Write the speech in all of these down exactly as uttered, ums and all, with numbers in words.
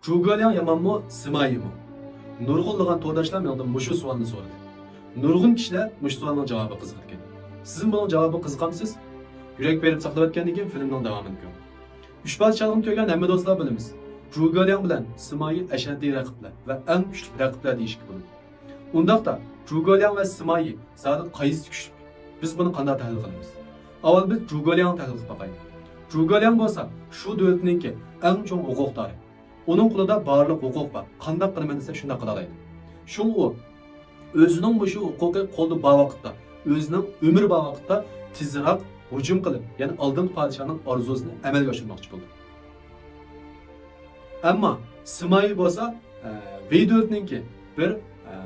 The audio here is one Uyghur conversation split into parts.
جۇگولياڭ يامانمۇ، سىمايىمۇ؟ نۇرغۇنلىغان تورداشلار مېنىڭدىن مۇشۇ سوئالنى سورىدى. نۇرغۇن كىشىلەر مۇشۇ سوئالنىڭ جاۋابىغا قىزىقىدىكەن. سىزمۇ بۇنىڭ جاۋابىغا قىزىقامسىز؟ يۈرەك بېرىپ ساقلاۋەتكەندىن كېيىن فىلىمنىڭ داۋامىنى كۆرۈڭ. ئۈچ پادىشاھلىقنى كۆرگەن ھەممە دوستلار بىلىمىز. جۇگولياڭ بىلەن سىمايى ئەشەددىي رەقىبلەر ۋە ئەڭ كۈچلۈك رەقىبلەر دېيىشكە بولىدۇ. ئۇنداقتا، جۇگولياڭ ۋە سىمايى زادى قايسىسى كۈچلۈك؟ بىز بۇنى قانداق تەھلىل قىلىمىز؟ ئاۋۋال بىز جۇگولياڭنى تەھلىل قىلىپ باقايلى. جۇگولياڭ بولسا شۇ دۆلىتىنىڭكى ئەڭ چوڭ ھوقۇقدارى. ئۇنىڭ قولىدا بارلىق ھوقۇق بار. قانداق قىلىمەن دېسە، شۇنداق قىلالايدۇ. شۇڭا ئۇ ئۆزىنىڭ مۇشۇ ھوقۇقى قولىدا بار ۋاقىتتا، ئۆزىنىڭ ئۆمرى بار ۋاقىتتا تېزراق ھۇجۇم قىلىپ، يەنى ئالدىنقى پادىشاھنىڭ ئارزۇسىنى ئەمەلگە ئاشۇرماقچى بولىدۇ. ئەمما سىمايى بولسا، ئە، ۋېي دۆلىتىنىڭكى بىر، ئە،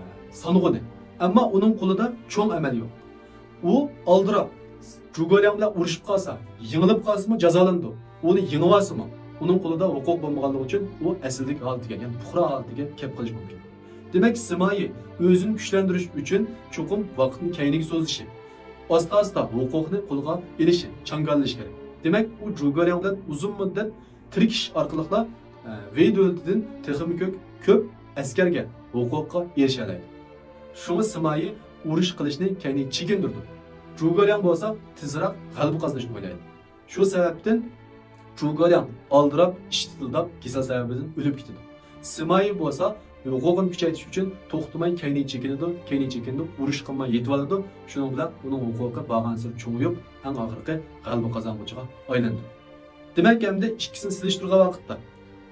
سانغۇنى. ئەمما ئۇنىڭ قولىدا چوڭ ئەمەل يوق. ئۇ ئالدىراپ، جۇگولياڭ بىلەن ئۇرۇشۇپ قالسا، يېڭىلىپ قالسىمۇ جازالىنىدۇ. ئۇنى يېڭىۋالسىمۇ، ئۇنىڭ قولىدا ھوقۇق بولمىغانلىقى ئۈچۈن ئۇ ئەسلىدىكى ھالىتىگە، يەنى پۇقرا ھالىتىگە كەپ قېلىشى مۇمكىن. دېمەك، سىمايى ئۆزىنى كۈچلەندۈرۈش ئۈچۈن چوقۇم ۋاقىتنى كەينىگە سوزۇشى، ئاستا-ئاستا ھوقۇقنى قولىغا ئېلىشى، چاڭگاللىشى كېرەك. دېمەك، ئۇ جۇگولياڭ بىلەن ئۇزۇن مۇددەت تىركىشىش ئارقىلىقلا، ئە، ۋېي دۆلىتىدىن تېخىمۇ كۆپ، كۆپ ئەسكەرگە، ھوقۇققا ئېرىشەلەيدۇ. شۇڭا سىمايى ئۇرۇش قىلىشنى كەينىگە چېكىندۈرىدۇ. جۇگولياڭ بولسا تېزراق غەلىبە قازىنىشنى ئويلايدۇ. شۇ سەۋەبتىن جۇگولياڭ ئالدىراپ، ئىچى تىتىلداپ، كېسەل سەۋەبىدىن ئۆلۈپ كېتىدۇ. سىمايى بولسا ھوقۇقىنى كۈچەيتىش ئۈچۈن توختىماي كەينىگە چېكىنىدۇ، كەينىگە چېكىنىدۇ، ئۇرۇش قىلماي يېتىۋالىدۇ. شۇنىڭ بىلەن ئۇنىڭ ھوقۇقى بارغانسېرى چوڭىيىپ، ئەڭ ئاخىرقى غەلىبە قازانغۇچىغا ئايلىنىدۇ. دېمەك، ئەمدى ئىككىسىنى سېلىشتۇرغان ۋاقىتتا،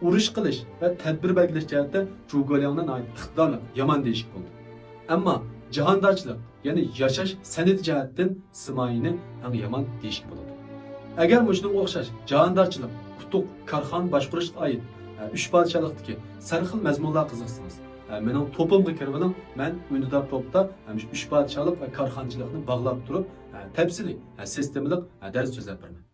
ئۇرۇش قىلىش ۋە تەدبىر بەلگىلەش جەھەتتە جۇگولياڭنى ناھايىتى ئىقتىدارلىق، يامان دېيىشكە بولىدۇ. ئەمما جاھاندارچىلىق، يەنى ياشاش سەنئىتى جەھەتتىن سىمايىنى ئەڭ يامان دېيىشكە بولىدۇ. ئەگەر مۇشۇنىڭغا ئوخشاش جاھاندارچىلىق، ئۇتۇق، كارخانا باشقۇرۇشقا ئائىت، ئە، ئۈچ پادىشاھلىقتىكى سەرخىل مەزمۇنلارغا قىزىقسىڭىز، ئە، مېنىڭ توپۇمغا كىرىۋېلىڭ، مەن ئۈندىدار توپتا ھەم شۇ ئۈچ پادىشاھلىق ۋە كارخانىچىلىقنى باغلاپ تۇرۇپ، ئە، تەپسىلىي، ئە، سىستېمىلىق، ئە، دەرس سۆزلەپ بېرىمەن.